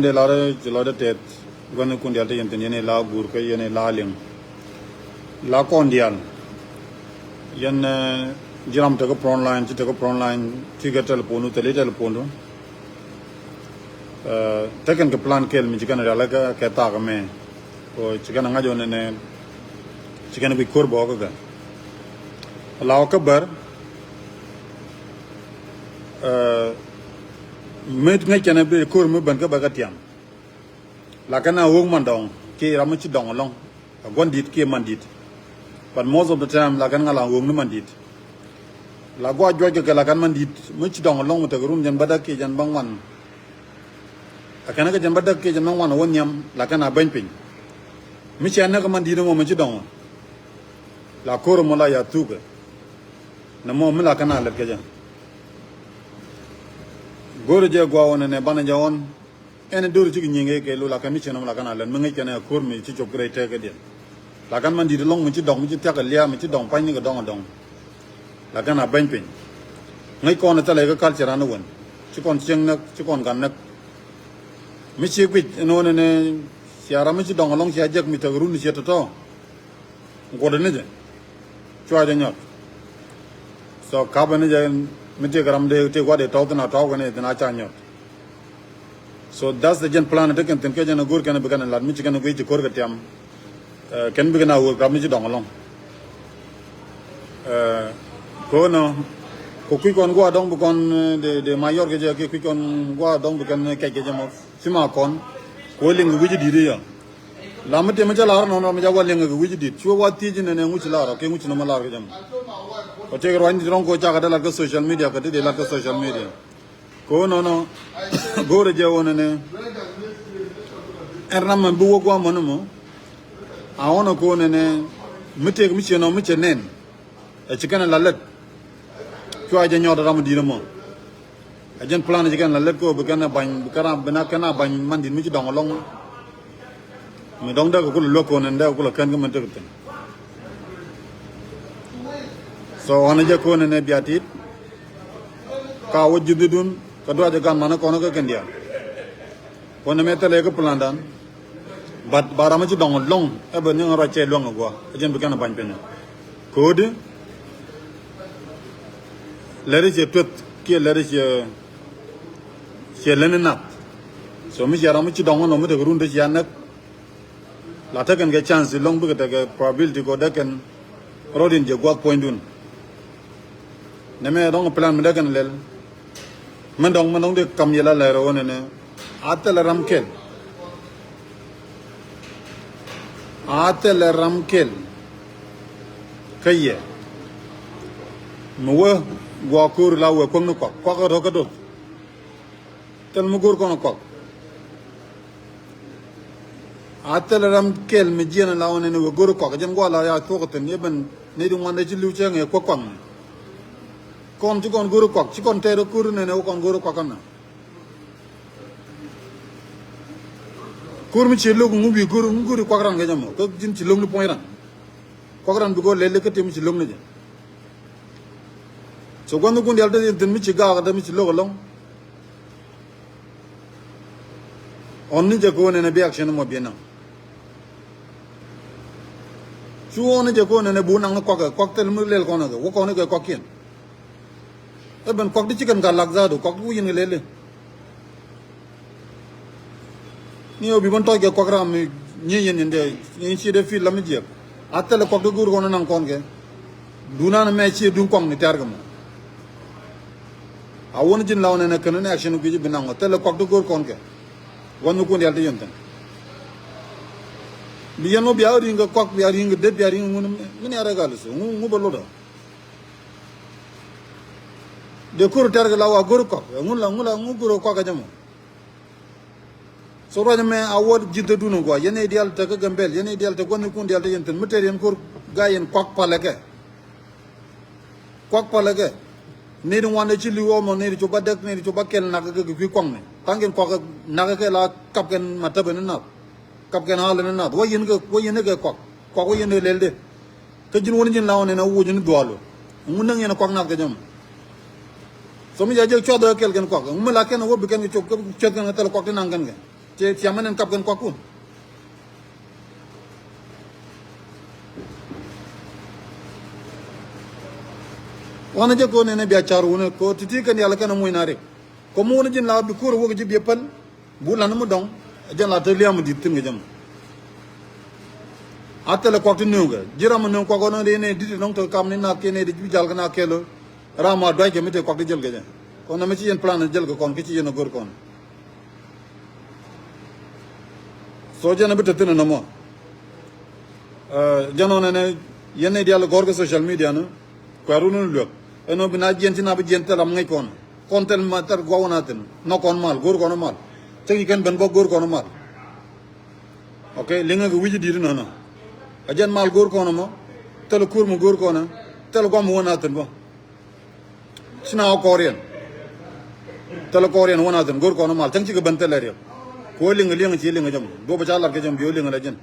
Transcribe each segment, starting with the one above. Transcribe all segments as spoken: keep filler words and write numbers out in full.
Dee lar ci lɔcdä tɛth gua̱n kun diaal te yɛn thi̱n, yɛn ila guur kä yɛn ila liŋ. La kɔn diaal yɛn, eh, ji̱ ram tekɛ front line, ci tekɛ front line, ci kɛ telephone, thil i̱ telephone du. Eh, tekɛn kɛ plan kɛl mi ci kɛn rial kɛ, kɛ thak mɛ. Kɛ ci kɛn ŋa̱c ɣän nɛ, ci kɛn guic ko̱r bɔɔk kä kɛ. La wä kä bär, eh, mi ŋäc kɛn bi ko̱r mi ben kä bär kä tiam. La kɛn a ɣöök man dɔŋ kiɛ ram mi ci dɔŋ ɛlɔ̱ŋ. A gua̱n di̱t kiɛ man di̱t. But most of the time la kɛn ŋa la ɣöök ni man di̱t. La gua̱ juɔc kɛ kɛ la kɛn man di̱t mi ci dɔŋ ɛlɔ̱ŋ mi tekɛ run jɛn bädäk kiɛ jɛn bäŋuan. A kɛn kɛ jɛn bädäk kiɛ jɛn bäŋuan a wä nhiam la kɛn a beny piny. Mi cia näk man di̱t ɛmɔ mi ci dɔŋ. La ko̱r ɛmɔ la ya thukɛ. Nɛ mɔ mi la kɛn a lɛt kɛ jɛ. Go̱o̱rɛ jɛ gua̱a̱ wä nɛ nɛ banɛ jɛ ɣɔn. Ɛn do̱r cikɛ nyiŋ kɛ lo̱ la kɛn mi cien ɔm la kɛn a lɛn mi ŋäc kɛn ɛ ko̱r mi ci cop kɛ rɛy tɛk kɛ diɛn. La kɛn man di̱t lɔŋ mi ci dɔŋ mi ci thiak kɛ lia̱a̱ mi ci dɔŋ pa̱ny ni kɛ dɔŋ ɛ dɔŋ. La kɛn a beny piny. Ŋäc kɔn ɛ thilɛ kɛ culture an ɛ wen. Ci kɔn cieŋ näk, ci kɔn gan näk. Mi ci guic ɛn ɣän ɛn cia ram mi ci dɔŋ ɛlɔŋ cia jek mi tek run cia tɔ̱tɔ̱. Guɔ̱t ni jɛ. Cua jɛ nyɔt. So kapɛ ni jɛ mi tëëk ram dee tëëk gua̱t dee tɔ̱w thin a tɔ̱w kɛn i̱ thin a ca nyɔt. So that's the jɛn plan tekɛn thin kɛ jɛn a go̱r kɛn bi kɛn lat mi ci kɛn guic ci ko̱r kɛ tiam. Eh, kɛn bi kɛn a wur ram mi ci dɔŋ ɛlɔŋ. Eh, ko̱nɔ kɛ kui̱ kɔn gua̱a̱ dɔŋ bi kɔn, eh, dee, dee ma yɔr kɛ jɛ kɛ kui̱ kɔn gua̱a̱ dɔŋ bi kɛn kɛc kɛ jɛ mɔ. Ci ma kɔn. Kɛ wä liŋ kɛ wi̱c i̱ di̱t i̱ yɔ. La mi tëë mi cä lar nɔnɔ mi ca wä liŋ kɛ wi̱c dit. Cu wä thiec nɛnɛ ŋuc lar ɔ kɛ ŋuc nɔmɔ lar kɛ jɛ mɔ. Kɔ tëëk ruany dit rɔ̱ŋ kɔ cakɛ dee lat kä social media kɛ ti dee lat kä social media. Kɛ wä nɔnɔ go̱o̱rɛ jɛ wä nɛnɛ. Ɛn ram mɛ bi wä guam mɔni mɔ. A wä nɔ kɛ wä nɛnɛ mi tëëk mi ciɛ nɔ mi cɛ nɛn. Ɛ ci kɛn ɛ la lät. Cua jɛ nyɔɔt ram di̱t ɛmɔ. Ɛ jɛn plan ci kɛn la lät kɛ ɔ bi kɛn ɛ ba̱ny bi kɛn ram bi na kɛn a ba̱ny man di̱t mi ci dɔŋ ɛlɔŋ. Mi dɔŋ dee kɛ kulɛ luäk kɔn ɛn dee kɛ kulɛ kɛn kä mɛn tek thi̱n. So ɣän ɛ jɛ kɔn ɛn ɛ bia tit. Ka wä ji̱thdun kɛ duacɛ gan manä kɔn kä kɛn diaal. Kuɔn ɛmɛ thilɛ kä plan dan. But ba ram mi ci dɔŋ lɔŋ ɛ bɛ niŋ ruac cɛ luäŋ ɛ guɔ ɛ jɛn bi kɛn ɛ ba̱ny piny. Ko̱di lɛri ciɛ tueth kiɛ lɛri ciɛ ciɛ leni nath. So mi ciɛ ram mi ci dɔŋ ɛnɔ mi tekɛ run te cia näk. La tekɛn kɛ chance lɔŋ bikɛ tekɛ probability kɔ dee kɛn rɔɔd in jɛ guath puɔ̱nydun. Nɛmɛ dɔŋ plan mi dee kɛn lɛl. Mɛn dɔŋ mɛn dɔŋ dee kam yɛ la lɛr ɣän ɛnɛ. A thilɛ ram kɛl. A thilɛ ram kɛl. Kä yɛ. Mi wä guɔ ko̱r la wee kuäŋni kuak kuak kä rɔ̱ kä doth. Thil mi go̱r kɔn kuak. A thil ram kɛl mi jiɛn la ɣän ɛn wee go̱r kuak jɛn guɔ la ya thuɔk thi̱n i̱ ben ni di ŋuan dee ci li̱w cäŋ ɛ kuak kuak ni. Kɔn ci kɔn go̱r kuak ci kɔn tɛɛr ko̱r nɛn ɛ wä kɔn go̱r kuak kɔn na. Ko̱r mi ci lo̱k ŋu bi go̱r ŋu go̱r kuak ran kɛ jɛ mɔ kä ji̱n ci lo̱k ni puɔ̱ny ran. Kuak ran bi go̱r lɛl kä tim ci lo̱k ni jɛ. So gua̱n kun dial te thi̱n mi ci gaak te mi ci lo̱k ɛlɔ̱ŋ. Ɣɔn ni jɛ ko̱n ɛn ɛ bi action mɔ bi naŋ. Cu ɣɔn ni jɛ ko̱n ɛn ɛ bu naŋ ni kuak kɛ kuak thil mi lɛl kɔn kɛ wä kɔn kɛ kuak kiɛn. Ɛ ben kuak di ci kɛn ka lak zaadu kuak di wä yin kɛ lɛli. Ni ɣöö bi bän tɔc kɛ kuak ram mi nyiey yɛn yɛn dee nyiey ciet ɛ fil la mi jiɛk. A thilɛ kuak di go̱o̱r kɔn naŋ kɔn kɛ. Dunan mɛ ciet duŋ kuak ni tɛ̈r kɛ mɔ. A wun ji̱n la wun ɛn ɛ kän ni action guic bi naŋ ɔ thilɛ kuak di go̱o̱r kɔn kɛ. Wä nhukun dial ti yɛn thi̱n. Bi yɛn wä bia ri̱ŋ kɛ kuak bia ri̱ŋ kɛ det bia ri̱ŋ ŋun mi ni a rɛk a lusu ŋu ŋu bä lotdɔ. Dee ko̱r tɛ̈r kɛ la wa go̱o̱r kuak ŋun la ŋun la ŋu go̱o̱r kuak kɛ jɛ mɔ. So ruac ɛmɛ a wä ji̱th dee dun ɛ gua̱ yɛn i̱ diaal te kä Gambɛl yɛn i̱ diaal te gua̱n ikun diaal te yɛn thi̱n mi tɛr yɛn ko̱r ga̱ yɛn kuak palɛ kɛ. Kuak palɛ kɛ. Nɛy ti ŋuan dee ci li̱w ɔmɔ nɛy ti cop bä däk nɛy ti cop bä kɛl nak kɛ kɛ kui̱ kuakni. Tha̱a̱ŋ kɛn kuak nak kɛ la kap kɛn ma täpɛ ni nath. Kap kɛn ɣa̱l ni nath wä yɛn kɛ wä yɛn kɛ kuak. Kuak wä yɛn kɛ lɛl dee. Kä ji̱n wä ni ji̱n la wä nɛn a wuc ni dhuaal wä. Ŋun näŋ yɛn kuak nath kɛ jɛ mɔ. So mi ca jek cuath ɛ kɛl kɛn kuak ŋu mi la kɛn wä bi kɛn kɛ cop kä cuath kɛn kɛ thil kuak ti naŋ kɛn kɛ. Cɛ thiamä nɛn kap kɛn kuakun. Wanɛ jɛ ko̱n nɛnɛ bia car wunɛ ko̱ ti̱ti̱ kɛn yalɛ kɛn muc na rik. Ko̱ muunɛ ji̱n la bi kur wok ji̱ biɛ päl. Bu lan mi dɔ̱ŋ. Jɛn la te liam di̱t thi̱n kɛ jɛ mɔ. A thilɛ kuak ti nööŋ kɛ ji̱ ram mi nööŋ kuak ɣɔn ri nɛ di̱t nɔŋ te kam ni na kɛ nɛ di ji̱ jal kɛ na kɛl. Ram a duac kɛ mi te kuak ti jäl kɛ jɛ. Kɔn nɛ mi ci yɛn plan jäl kɛ kɔn ki ci yɛn a go̱r kɔn. So jɛn a bi te thi̱n nɔmɔ. Jɛn ɔ nɛnɛ yɛn nɛ dial gɔr kɛ social media ni. Kuɛ run ni luek ɛn ɔ bi na jiɛn ci na bi jiɛn thil ram ŋäc kɔn. Kɔn thil ma thil guaw na thin nɔ kɔn mal go̱r kɔn mal. Cäk ci kɛn ben bɔ go̱r kɔn mal. Ok, liŋä kɛ wi̱c di̱t nɔnɔ. A jɛn mal go̱r kɔn mɔ. Thil kur mɔ go̱r kɔn thil guam wä na thin bɔ. Ci na wä kɔriɛn. Thilɛ kɔriɛn wä na thin go̱r kɔn mal cäŋ cikɛ ben thilɛ riɛk. Ku wä liŋ liŋ ci liŋ jɛ mɔ duɔp ca lat kɛ jɛ mɔ bi wä liŋ la jɛn.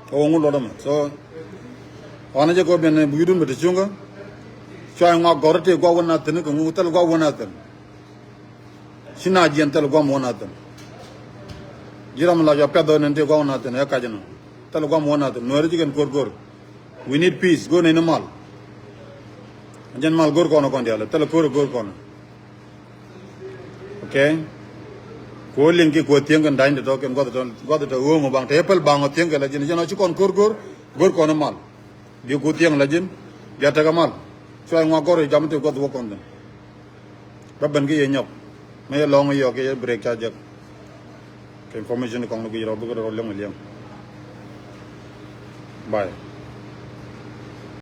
Kɛ wä ŋun luɔt ɛmɛ so. Ɣɔn jɛ kɛ wä ben bi wi̱dun bɛ ti cuŋkä. Cua ŋuak gɔr tëë guak wä na thin kɛ ŋu thilɛ guak wä na thin. Ci na jiɛn thilɛ guam wä na thin. Ji̱ ram la jɔ piath ɣän tëë guak wä na thin ɛ kac ɛnɔ. Thilɛ guam wä na thin nuɛɛri ci kɛn ko̱r go̱r. We need peace. Go̱r nɛy ni mal. Jɛn mal go̱r kɔn kɔn diaal thilɛ ko̱r go̱r kɔn. Ok. Kuɔ liŋ ki kuɔ thieŋ kɛn da̱ny tɔ̱ kɛn guath tɔ̱ guath tɔ̱ ɣööŋ baŋ te pɛl baŋ ɔ thieŋ kɛ la ji̱n jɛn ɔ ci kɔn ko̱r go̱r. Go̱r kɔn mal. Bi kuɔ thieŋ la ji̱n. Bia tekɛ mal. Cua ŋuak gɔr jam te guath wä kɔn thin. Bä ben ki yɛ nyɔk. Mɛ yɛ lɔŋ yɔ kɛ yɛ break ca jek. Kɛ information kɔŋ ni guic rɔ bikɛ rɔ liɛŋ liɛŋ. Bye.